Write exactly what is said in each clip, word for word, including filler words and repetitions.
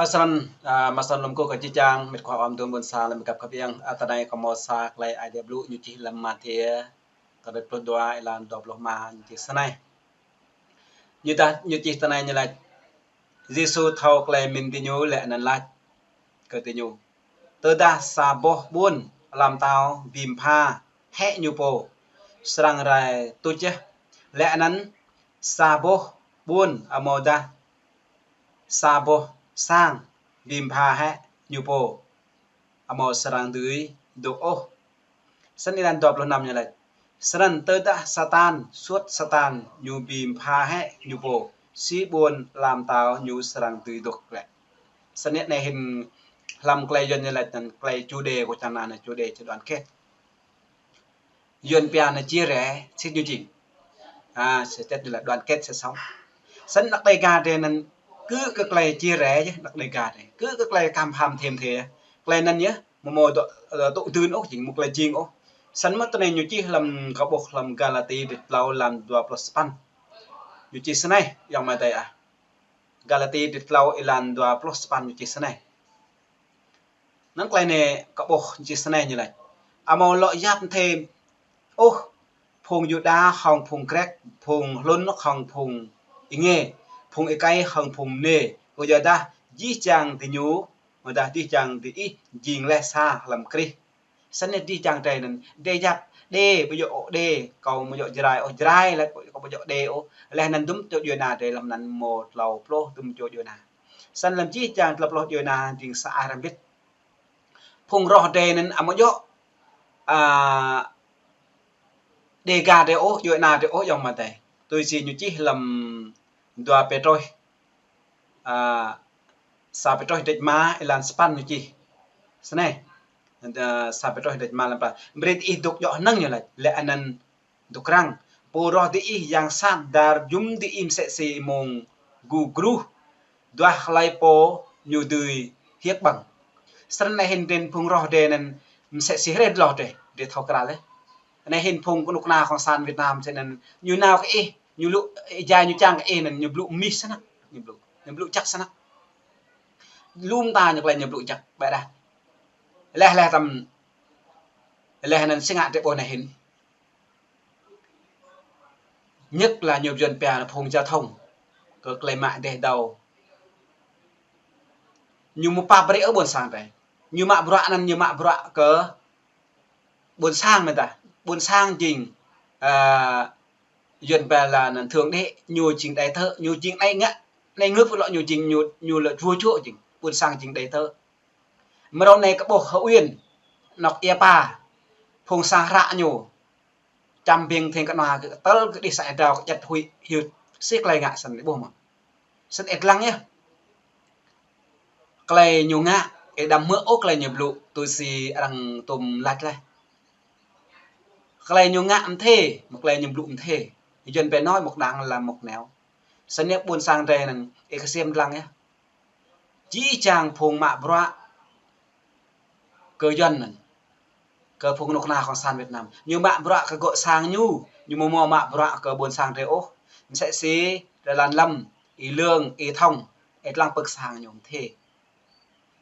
Mơsrăn, a, mơsrăn lŏm kơ kơ čih čang, mĕt khua ôm tơm ƀôn sang lăm kăp kơ ƀiăng, a, tơnai kơ mơ̆ sa klei Aê Diê blŭ ñu čih lăm Mathiơ, kơ đĕt pluh dua, êlan dua pluh rơma ñu čih snei. Ñu dah, ñu čih tơnai ñu laĭ: Yêsu thâo klei mĭn diñu lĕ anăn laĭ kơ diñu: Tơdah sa boh ƀuôn alăm tâo bi mbha hĕ ñu pô, srăng rai tuč yơh. Lĕ anăn sa boh ƀuôn amâodah sa boh sang bi mbha hĕ ñu pô, amâo srăng dưi dôk ôh. Snăn êlan dua pluh năm ñu laĭ: Snăn tơdah Satan, suôt Satan ñu bi mbha hĕ ñu pô, si ƀuôn alăm tâo ñu srăng dưi dôk lĕ. Snăn anei hĭn hlăm klei Yuăn ñu laĭ anăn klei chủ đề kơ čang anăn chủ đề či đoàn kết. Yuăn pia anăn chia rẽ, sĭt ñu jing. A, sĭt ñu laĭ đoàn kết sẽ sống. Snăn anăk Đêga drei anăn kơ kơ klei chia rẽ yơh, anăk Đêga drei. Kơ kơ klei khăm pham thêm thế. Klei anăn yơh, mơ̆ mơ̆ dŏ, ơ, tŭ dưn ôh, jing mơ̆ klei jing ôh. Snăn mơ̆ tơnai ñu čih hlăm kơ ƀuh hlăm Galati đĕt tlâo êlan dua pluh sapăn. Ñu čih snei, ayŏng amai adei ah. Galati đĕt tlâo êlan dua pluh sapăn ñu čih snei. Anăn klei anei kơ ƀuh ñu čih snei ñu laĭ: Amâo lŏ yap mthê ôh phung Yuđa hŏng phung Grĕk, phung hlŭn hŏng phung êngiê, phung êkei hŏng phung mnê, kyuadah jih jang diñu, amâodah jih jang diih jing leh sa hlăm Krist. Snăn jih jang drei anăn, drei yap, đê, ƀu djŏ ôh đê, kâo amâo djŏ Jrai ôh, Jrai lĕ kâo ƀu djŏ đê ôh. Leh anăn dŭm čô djuê ana drei hlăm anăn mâo tlâo pluh dŭm čô djuê ana. Snăn hlăm jih jang tlâo pluh djuê ana jing sa ai hrăm bĭt. Phung roh drei anăn amâo djŏ, a, Đêga drei ôh, djuê ana drei ôh, ayŏng amai adei. Tui si ñu čih hlăm dua Pêtrôs, a, sa Pêtrôs đĕt rơma êlan sapăn ñu čih snei. A, sa Pêtrôs đĕt rơma êlan sapăn. Brei diih dôk djŏ hnơ̆ng ñu laĭ, leh anăn dôk răng. Pô roh diih yang sat dar jŭm diih msĕ si mông gu gruh, duah hlei pô ñu dưi hiêk ƀơ̆ng. Snăn anei hĭn drei phung roh drei anăn msĕ si hrĕt loh drei, drei thâo kral leh. Anei hĭn phung knŭk kna cộng sản Việt Nam snăn ñu nao kơ ih, ñu blŭ, êjai ñu čang kơ ih anăn ñu blŭ mĭn snăk, ñu blŭ, ñu blŭ jăk snăk. Lŏm ta ñu klei ñu blŭ jăk, ƀiădah. Leh leh tăm, leh anăn si ngă drei ƀuh anei hĭn. Nhất là ñu Yuăn pia anăn phung giao thông, kơ klei mă deh dâu. Ñu amâo pap brei ôh ƀuôn sang drei. Ñu mă bruă anăn ñu mă bruă kơ ƀuôn sang mơ̆n ta. Ƀuôn sang jing, a, Yuăn pia anăn thượng đế, ñu jing đài thờ, ñu jing anei ngă, anei ngưp lŏ ñu jing ñu, ñu lŏ vua chúa jing. Ƀuôn sang jing đài thờ. Mrâo anei kơ ƀuh H'Uyên, anŏ ia pa, phung sang hră ñu, čăm ƀing thing kơ nua kơ tơl kơ đih sa êa drao kơ jăt huĭ hyưt, si klei ngă snăn ƀuh mơ̆. Snăn ih lăng yơh. Klei ñu ngă, ih đăm hmư̆ ôh klei ñu blŭ, tui si arăng tŭm lač leh. Klei ñu ngă mthê, mơ̆ klei ñu blŭ mthê. Yuăn pia nói một đằng làm một nẻo. Snăn yơh ƀuôn sang drei anăn, ih ksiêm lăng yơh. Jih jang phung mă bruă kơ Yuăn anăn, kơ phung knŭk kna cộng sản Việt Nam. Ñu mă bruă kơ gŏ sang ñu, ñu amâo mâo mă bruă kơ ƀuôn sang drei ôh. Msĕ si, drei lăng hlăm, Y Lương, Y Thông, ih lăng pơ sang ñu mthê.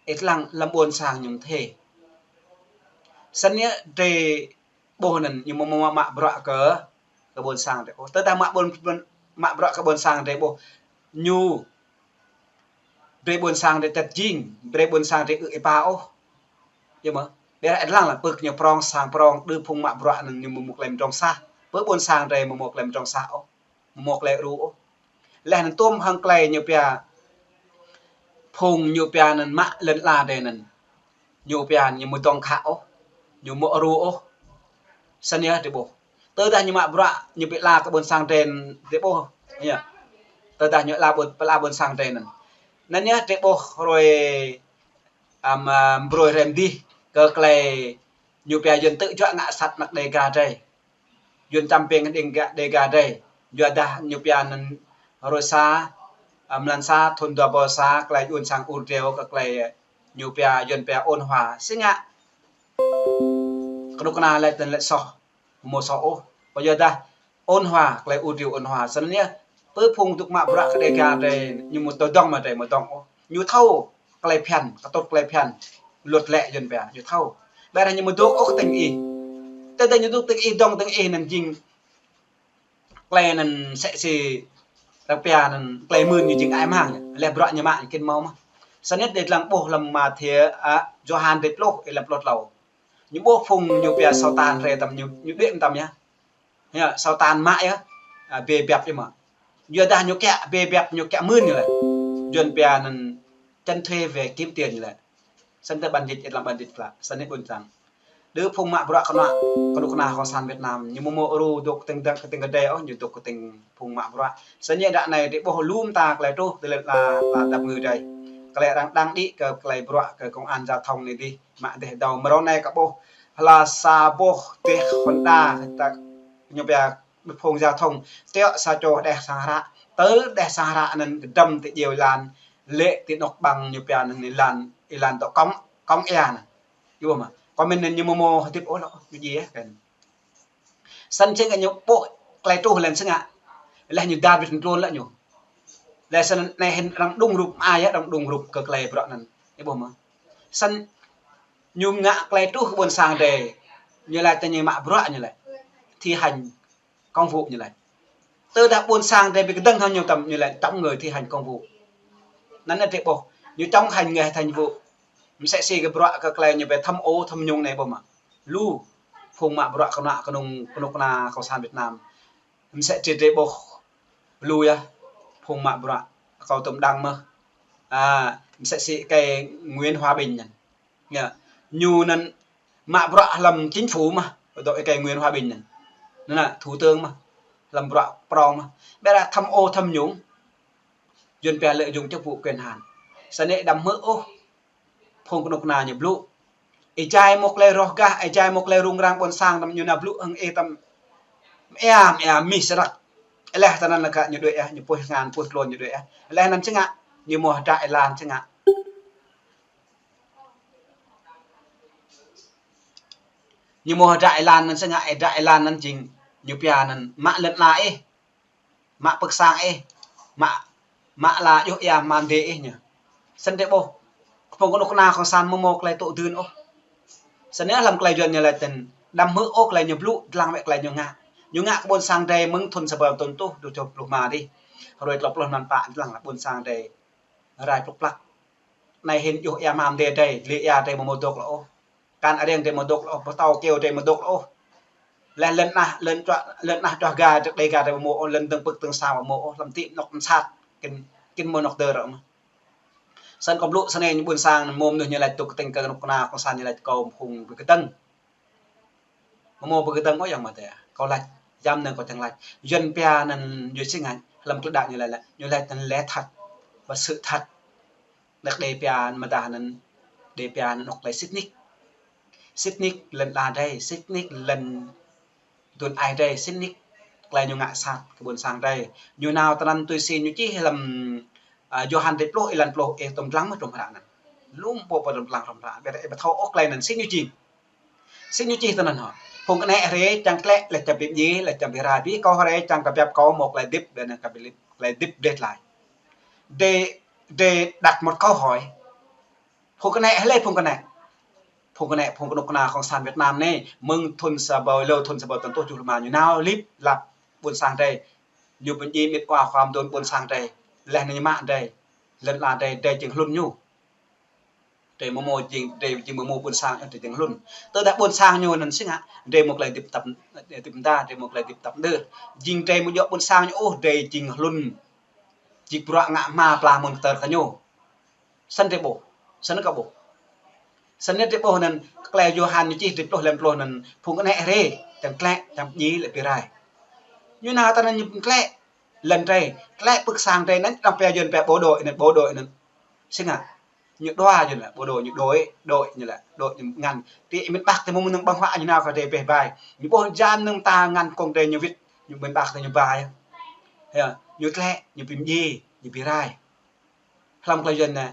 Ih lăng hlăm ƀuôn sang ñu mthê. Snăn yơh drei ƀuh anăn ñu amâo mâo mă bruă kơ, kơ ƀuôn sang drei ôh. Tơdah mă ƀuôn, ƀuôn, mă bruă kơ ƀuôn sang drei ƀuh. Ñu brei ƀuôn sang drei čăt jing, brei ƀuôn sang drei ư̆ êpa ôh. Yơh mơ̆, ƀiădah ih lăng leh pơ ñu prŏng sang prŏng, đơ phung mă bruă anăn ñu amâo mâo klei mdrŏng sah. Pơ ƀuôn sang drei amâo mâo klei mdrŏng sah ôh. Amâo mâo klei đru ôh. Leh anăn tŭm hăng klei ñu pia, phung ñu pia anăn mă lŏn ala drei anăn. Ñu pia ñu amâo dŏng khă ôh. Ñu amâo đru ôh. Snăn yơh drei ƀuh. Tơdah ñu mă bruă, ñu pia ala kơ ƀuôn sang drei, drei ƀuh. Yơh. Tơdah ñu ala ƀuôn, pia ala ƀuôn sang drei anăn. Anăn yơh drei ƀuh hruê, ăm, ăm, brơi hrăm dih kơ klei ñu pia Yuăn tŭ juă ngă sat anăk Đêga drei. Yuăn čăm ƀing Đêga, Đêga drei. Yuadah ñu pia anăn hruê sa, a, mlan sa, thŭn dua êbâo sa, klei Yuăn sang ur driâo kơ klei ñu pia, Yuăn pia ôn hòa. Si ngă knŭk kna lač tơl lač soh, amâo soh ôh. Kyuadah ôn hòa, klei ur driâo ôn hòa. Snăn yơh, pơ phung dôk mă bruă kơ Đêga drei, ñu amâo tơdŏng mă drei amâo dŏng ôh. Ñu thâo, tơlơi phiăn, kơtŭt tơlơi phiăn, luật lệ Yuan pia, ñu thâo. Ƀơi anai ñu mơ̆ dŏ ôh kơ tơ̆ng ih. Tơdah ñu dŏ tơ̆ng ih, dŏng tơ̆ng ih anŭn jing tơlơi anŭn sĕ si arăng pia anŭn tơlơi mưn ñu jing ai mang. Lĕ bruă ñu mă ñu kĭn hmâo mơ̆n. Sơnit đe lăng ƀuh lăm Mathiơ, a, Yôhan dêh pluh, ih lăm pluh klâo. Ñu ƀuh phung ñu pia Satan rai tăm ñu, ñu đuaĭ tăm yơh. Yơh, Satan mă yơh, a, bê biăp yơh mơ̆. Yua dah ñu kiăng bê biăp ñu kiăng mưn ñu lĕ. Yuan pia anŭn tránh thuế về kiếm tiền ñu lĕ. Sơnit ƀan jĭt, ih lăng ƀan jĭt klă. Sơnit ƀôn sang. Đơ phung mă bruă kơnuk kơna, kơnuk kơna Cộng sản Việt Nam. Ñu mơ̆ mơ̆ ru dŏ kơ tơ̆ng dơ̆ng kơ tơ̆ng kơdê ôh, ñu dŏ kơ tơ̆ng phung mă bruă. Sơnit đă anai đe ƀuh lŏm ta tơlơi truh, tơlơi la, la dăp ngư dai. Tơlơi arăng đăng đĭ kơ tơlơi bruă kơ công an giao thông anai dih. Mă dêh dâo mơ̆ ră anai kơ ƀuh. Hla sa boh dêh Honda, ta ñu pia phung giao thông, tiŏ sa čô đeh sang hră, tơl đeh sang hră anŭn kơdăm ti djeo êlan, lĕ ti anŏ ƀăng ñu pia anŭn êlan, êlan tŏ kông, kông ia anŭn. Ih ƀuh mơ̆. Kơ mĭn anŭn ñu mơ̆ mơ̆ hơdip ôh lŏ, ñu djai kơ anŭn. Săn čeng ñu ƀuh tơlơi truh lĕ sơngă. Lĕ ñu dar wĭt tơlơi lĕ ñu. Lĕ săn anai hĭn arăng đung rup ai yơh, arăng đung rup kơ tơlơi bruă anŭn. Ih ƀuh mơ̆. Săn ñu ngă tơlơi truh kơ ƀôn sang đe, ñu laĭ tơ ñu mă bruă ñu laĭ. Thi hành công vụ ñu laĭ. Tơdah ƀôn sang đe ƀu kơdơ̆ng hăng ñu tăm ñu laĭ chống người thi hành công vụ. Anŭn đe ƀuh, ñu chống người thi hành công vụ. Mơ̆ sĕ si kơ bruă kơ tơlơi ñu pia tham ô tham nhũng anai ƀuh mơ̆. Lu phung mă bruă kơnuk kơna, kơnuk kơna Cộng sản Việt Nam. Mơ̆ sĕ si đe ƀuh lu yơh phung mă bruă kâo tơm đang mơ̆. A, mơ̆ sĕ si kơ Nguyễn Hòa Bình anŭn. Yơh, ñu anŭn mă bruă lăm chính phủ mơ̆, dŏ ih kơ Nguyễn Hòa Bình anŭn. Anŭn anŭn, thủ tướng mơ̆, lăm bruă prong mơ̆. Ƀiă tham ô tham nhũng. Yuan pia lợi dụng chức vụ quyền hạn. Săn anai đăm hmư̆ ôh. Phung kơnuk kơna ñu blŭ. Ih jai mơ̆ tơlơi roh gah, ih jai mơ̆ tơlơi rŭng răng ƀôn sang tăm ñu nao blŭ hăng ih tăm. Mơia, mơia, mih sơrăk. Lĕ tơ anŭn lĕ kơ ñu đuaĭ ah, ñu puih tơngan, puih tơlôn ñu đuaĭ ah. Lĕ anŭn sơngă, ñu mơ̆ hơdră êlan sơngă. Ñu mơ̆ hơdră êlan anŭn sơngă, hơdră êlan anŭn jing ñu pia anŭn mă lŏn ala ih, mă pơ̆k sang ih, mă, mă ala djuh ia hmam đe ih ñu. Săn đe ƀuh, kơ phung kơnuk kơna Cộng sản mơ̆ mơ̆ tơlơi tŭ dưn ôh. Săn anai lăm tơlơi Yuan ñu laĭ tơ̆n, đăm hmư̆ ôh tơlơi ñu blŭ, dlăng wơ̆t tơlơi ñu ngă. Ñu ngă kơ ƀôn sang đe mơ̆ng thun sa rơbâo tơ̆n tuh, dua rơbâo pluh rơma dih. Hrơi klâo pluh anŭn pă dlăng ƀôn sang đe rai plŭk plăk. Anai hĭn djuh ia hmam đe, đe, lĕ ia đe mơ̆ mơ̆ dŏ lŏ ôh. Kan areng đe mơ̆ dŏ lŏ ôh, pơtâo kơyâo đe mơ̆ dŏ lŏ ôh. Lĕ lŏn nah, lŏn čuă, lŏn nah čuă ga, đe ga đe mơ̆ mơ̆ ôh, lŏn dơ̆ng pơ̆k dơ̆ng sang mơ̆ mơ̆ ôh, lăm ti anŏ mơsat, kĭn, kĭn mơ̆ anŏ dơ̆ ră mơ̆. Săn kơ blŭ săn anai ñu ƀôn sang mơ̆ mơnuih ñu laĭ tŭ kơtĭng kơ kơnuk kơna Cộng sản ñu laĭ kâo phung ƀu kơdơ̆ng. Mơ̆ mơ̆ ƀu kơdơ̆ng ôh yang mơ̆ tĕ. Kâo laĭ, jăm anŭn kâo čang laĭ. Yuan pia anŭn ñu sĭ ngă, lăm tơlơi đaŏ ñu laĭ lĕ, ñu laĭ tơ̆n lẽ thật và sự thật. Đah đe pia mơ̆ dah anŭn, đe pia anŭn ôk tơlơi sĭt nik. Sĭt nik lŏn ala đe, sĭt nik lŏn tuan ai đe, sĭt nik tơlơi ñu ngă sat kơ ƀôn sang đe. Ñu nao tơnăn tui si ñu čih lăm, a, Yôhan dêh pluh, êlan pluh, ih tơm dlăng mơ̆ tơm hră anŭn. Lŏm pô pơdơ̆m dlăng tơm hră, ƀiă ih ƀu thâo ôh tơlơi anŭn sĭt ñu čih. Sĭt ñu čih tơnăn hŏ. Phung kơnĕ rai čang tlĕ lĕ čang ƀĭp djai, lĕ čang ƀĭ rai. Ƀiă kâo rai čang kơ biăp kâo mơ̆ tơlơi hơdip, ƀiă anŭn kơ ƀĭ lip, tơlơi hơdip đeh tlaih. Đe, đe đặt một câu hỏi. Phung kơnĕ hlơi phung kơnĕ. Phung kơnĕ, phung kơnuk kơna Cộng sản Việt Nam anai, mơ̆ng thun sa rơbâo, lơ thun sa rơbâo tơ̆n tuh djuh rơma ñu nao lip lăp ƀôn sang đe. Ñu pơdjai mĭt wa khua mơdôn ƀôn sang đe. Lĕ anai ñu mă đe. Lŏn ala đe, đe jing hlŭn ñu. Đe mơ̆ mơ̆ jing, đe jing mơ̆ mơ̆ ƀôn sang, đe jing hlŭn. Tơdah ƀôn sang ñu anŭn sĭ ngă, đe mơ̆ tơlơi hơdip tap, hơdip mơda, đe mơ̆ tơlơi hơdip tap đơr. Jing đe mơ̆ djŏ ƀôn sang ñu ôh, đe jing hlŭn. Jing bruă ngă hma pla mơ̆n kơtơr kơ ñu. Săn đe ƀuh, săn kơ ƀuh. Săn anai đe ƀuh anŭn, tơlơi Yôhan ñu čih dêh pluh, êlan pluh anŭn, phung kơnĕ rai, čang tlĕ, čang ƀĭ lĕ ƀĭ rai. Ñu nao tơnăn ñu tlĕ, lŏn rai, tlĕ pơ̆k sang rai anŭn, đah pia Yuan pia bộ đội anŭn, bộ đội anŭn. Sĭ ngă. Ñu đua ñu lĕ, bộ đội ñu đuaĭ, đuaĭ ñu lĕ, đuaĭ ñu ngăn. Ti mĭn ƀah tơ mơ̆ mơnơ̆ng ƀơ̆ng huă ñu nao kơ đe pĕ bai. Ñu ƀuh jăn mơnơ̆ng ta ngăn kông đe ñu wĭt, ñu mĭn ƀah tơ ñu bai. Hă, ñu tlĕ, ñu ƀĭ mơdjai, ñu ƀĭ rai. Hlăm tơlơi Yuan anai,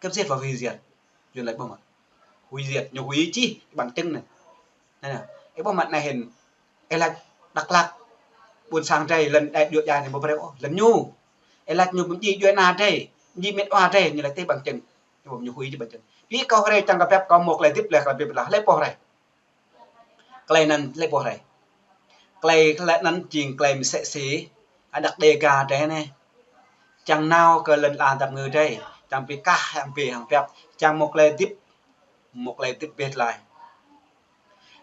cướp giết và hủy diệt. Yuan laĭ ƀơ̆ng mơ̆. Hủy diệt, ñu hủy čih bằng chứng anai. Anai, anai. Ih ƀơ̆ng mơ̆ anai hĭn. Ih laĭ Dak Lak, ƀôn sang đe, lŏn đe djuai anai mơ̆ brơi ôh, lŏn ñu. Ih laĭ ñu ƀĭ djuai ană đe, ƀĭ mĭt wa đe, ñu laĭ tơ bằng chứng. Ƀu ñu huĭ či ƀu čang. Ƀing kâo hrơi čang kơ pơhiăp kâo mơ̆ tơlơi hơdip lĕ kơ pơhiăp lah, hlơi pô hrơi. Tơlơi anŭn hlơi pô hrơi. Tơlơi, tơlơi anŭn jing tơlơi mơsĕ si, a, đăk đe ga drei anai. Čang nao kơ lŏn ala dap ngơ drei, čang pi kah hăng pi hăng pơhiăp, čang mơ̆ tơlơi hơdip, mơ̆ tơlơi hơdip ƀiă tơlơi.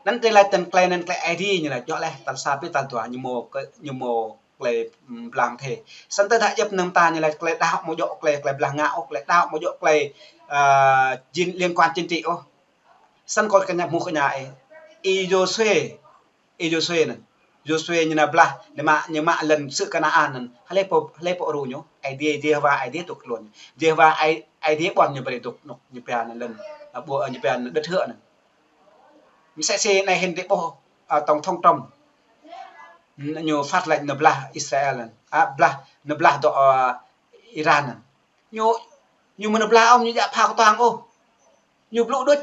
Anŭn tơlơi tơlơi anŭn tơlơi Aê Diê ñu laĭ djơ̆ leh, tal sa pi tal dua ñu mơ̆ kơ, ñu mơ̆ tơlơi, ưm, blang thê. Săn tơdah djŏp anŭn ta ñu laĭ tơlơi đaŏ mơ̆ djơ̆ tơlơi, tơlơi blang ngă ôh, tơlơi đaŏ mơ̆ djơ̆ tơlơi, a, jing liên quan chính trị ôh. Săn kơ kơ ñu hmư̆ kơ ñu ê. Y Yôsuê, Y Yôsuê anŭn. Yôsuê ñu nao blah, ñu mă, ñu mă lŏn xứ Kanaan anŭn. Hlơi pô, hlơi pô rŭ ñu. Aê Diê, Yêhôwa Aê Diê dŏ tơlơi. Yêhôwa Aê, Aê Diê ƀuăn ñu brơi dŏ anŭn, ñu pia anŭn lŏn, a, ƀu, ñu pia anŭn đất hứa anŭn. Mơsĕ si anai hin tơlơi ƀuh, a, tổng thống Trump. Ñu phát lệnh ñu blah Israel anŭn. A, blah, ñu blah dŏ, a, Iran anŭn. Ñu, ñu mơ̆ ñu blah ôh, ñu djă phao kơtuang ôh. Ñu blŭ đôč.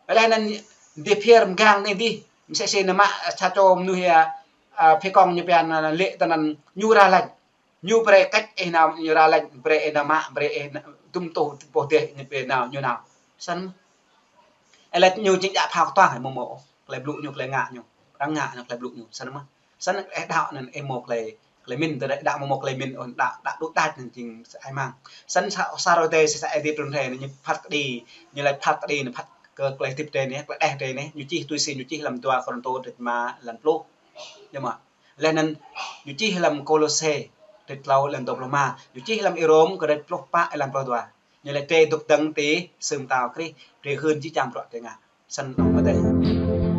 Leh anŭn dih phiơr mơgang anai dih. Mơsĕ si ñu mă sa čô mơnuih, a, a, phi kông ñu pia anŭn lĕ tơ anŭn ñu ra lĕ. Ñu brơi kĕč ih nao, ñu ra lĕ, brơi ih nao mă, brơi ih nao dŭm tuh pô dêh ñu pia nao, ñu nao. Săn. Ê lĕ ñu jing djă phao kơtuang mơ̆ mơ̆ ôh. Tơlơi blŭ ñu, tơlơi ngă ñu. Arăng ngă ñu tơlơi blŭ ñu. Săn mơ̆. Săn ê đaŏ anŭn ê mơ̆ tơlơi, tơlơi min, tơlơi đaŏ mơ̆ mơ̆ tơlơi min, ôh, đaŏ, đaŏ đu đač anŭn jing sa ai mang. Săn sa, sa rô tê, sa, sa Aê Diê trun rê anŭn ñu phat kơđi, ñu laĭ phat kơđi anŭn phat kơ tơlơi hơdip drei anai, tơlơi đeh drei anai, ñu čih tui si, ñu čih lăm dua Kôrintô trĕč ma lăn pluh. Ñu mă. Leh anŭn ñu čih lăm Kôlôse trĕč klâo lăn dua pluh ma, ñu čih lăm Y Rôm kơ trĕč pluh pă lăn pluh dua. Ñu laĭ drei dŏ dơ̆ng ti sưng tao Krist, drei hưn jih jang bruă drei ngă. Săn anŭn mơ̆ tơlơi.